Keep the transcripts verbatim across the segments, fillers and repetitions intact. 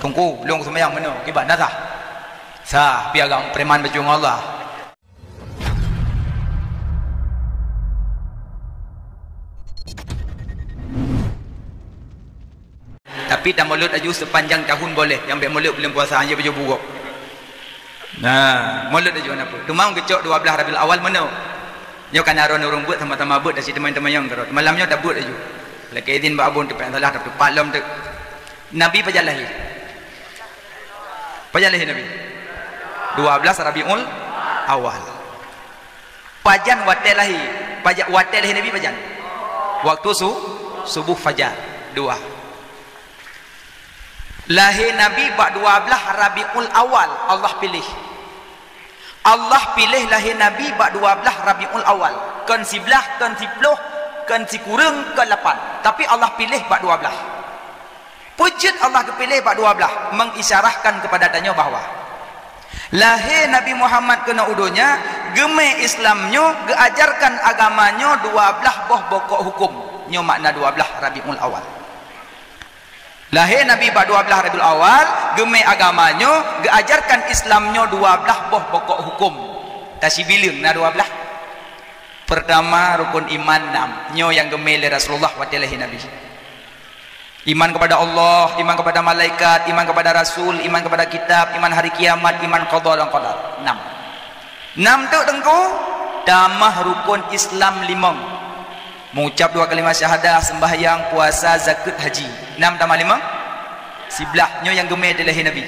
Teungku, lôn seumayang meunoe kiban na sah. Sah, pi agam preman beujuang Allah. Tapi tamulod aju sepanjang tahun boleh, nyang bèk mulod buleuen puasa, hana beujoh burok. Nah, mulod aju hana peue. Teuma geucok dua blaih Rabiul Awal meunoe. Nyoe kana ron ureueng beuet sama-sama beuet dan si teumanyong-teumanyong keurot. Malam nyoe tabeuet aju. Lakèe izin bak abon teupèk salah, tapi tepat lom teuk. Nabi pajan lahé? Pajan lahé Nabi? Dua blaih Rabiul Awal. Pajan watèe lahé? Pajan, watèe lahé Nabi pajan? Waktu su-, suboh fajar. Dua. Lahé Nabi bak dua blaih Rabiul Awal, Allah piléh. Allah piléh lahé Nabi bak dua blaih Rabiul Awal. Kon siblaih, kon siploh, kon sikureueng, kon lapan. Tapi Allah piléh bak dua blaih. Peue jeuet Allah geupiléh bak dua blaih? Mengisyarahkan kepada tanyoe bahwa lahé Nabi Muhammad keunoe u donya, geumé Islam nyoe, geuajarkan agama nyoe dua blaih boh bokok huköm. Nyoe makna dua blaih Rabiul Awal. Lahé Nabi bak dua blaih Rabiul Awal, geumé agama nyoe, geuajarkan Islam nyoe dua blaih boh bokok huköm. Tasibileueng na dua blaih. Pertama, rukun iman nam. Nyoe nyang geumé lé Rasulullah watèe lahé Nabi. Iman kepada Allah, iman kepada malaikat, iman kepada rasul, iman kepada kitab, iman hari kiamat, iman qada dan qadar. Nam. Nam teuk Teungku, tamah rukun Islam limong. Mengucap dua kalimat syahadah, sembahyang, puasa, zakeuet, haji. Nam tamah limong? Siblaih. Nyoe nyang geumé watèe lahé Nabi.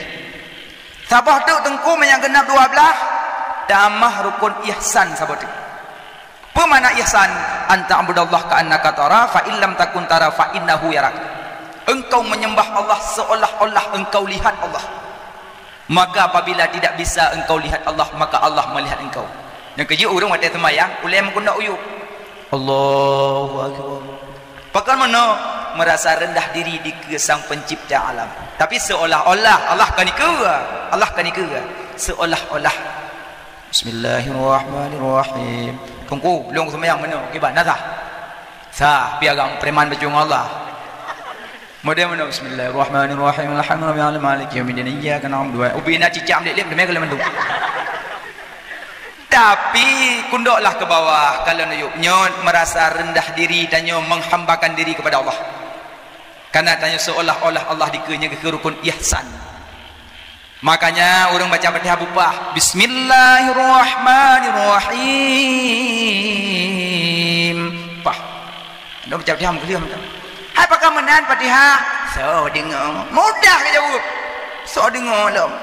Saboh teuk Teungku, meunyo geunap dua blaih, tamah rukun ihsan saboh teuk. Peue makna ihsan? "An ta'budallaha ka'annaka tara, fa in lam takun tara, fa innahu yarak." Engkau menyembah Allah seolah-olah engkau lihat Allah. Maka apabila tidak bisa engkau lihat Allah, maka Allah melihat engkau. Nyang keujeuet ureueng watèe seumayang, ulèe meukeundak uyuek. Allahu Akbar. Pakon meunoe? Merasa rendah diri dikeue Sang Pencipta alam. Tapi seolah-olah Allah ka dikeue, Allah ka dikeue. Seolah-olah. Bismillahirrahmanirrahim. Teungku, lôn seumayang meunoe kiban na sah? Sah, pi agam preman beujuang Allah. Model meunoe, bismillahirrahmanirrahim. Alhamdulillahirabbil alamin, maliki yaumiddin. Iyyaka na'budu wa, ubé na cicak lép-lép, deungoe keu lôn mandum. Tapi kundoklah keu bawah, kalon uyuek nyoe merasa rendah diri tanyoe menghambakan diri kepada Allah. Karena tanyoe seolah-olah Allah dikeue, nyan geukheun rukun ihsan. Makanya ureueng baca Fatihah bupah, "Bismillahirrahmanirrahim." Pah. Dak baca Fatihah meukeuleuh mantong. Hai pakon meunan Fatihah? Soe deungoe? Mudah geujaweueb. Soe deungoe lom.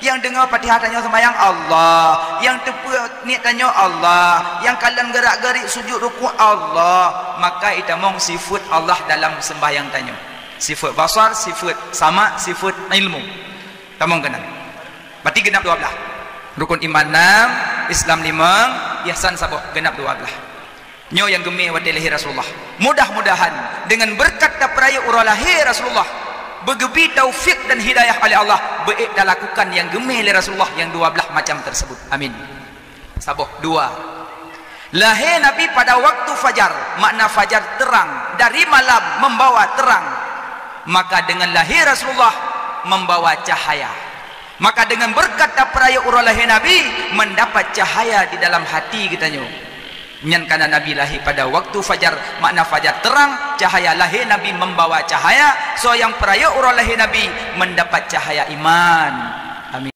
Nyang deungoe Fatihah tanyoe seumayang Allah, nyang teupeue niet tanyoe Allah, nyang kalon geurak-geurik sujud rukuk Allah, maka itamong sifeuet Allah dalam seumbahyang tanyoe. Sifeuet basar, sifeuet sama, sifeuet ilmu. Tamong keunan. Berarti geunap dua blaih. Rukun iman nam, Islam limong, ihsan saboh, geunap dua blaih. Nyoe nyang geumé watèe lahé Rasulullah. Mudah-mudahan dengan beureukat tapeurayeuk uroe lahé Rasulullah, beugeubi taufik dan hidayah oleh Allah, beuék talakukan nyang geumé lé Rasulullah nyang dua blaih macam tersebut. Amin. Saboh, dua. Lahé Nabi pada waktu fajar, makna fajar terang, dari malam membawa terang. Maka dengan lahé Rasulullah membawa cahaya. Maka dengan beureukat tapeurayeuk uroe lahé Nabi, mendapat cahaya di dalam hati geutanyoe. Nyan kana Nabi lahé pada waktu fajar, makna fajar terang, cahaya lahé Nabi membawa cahaya, soe nyang peurayeuk uroe lahé Nabi mendapat cahaya iman.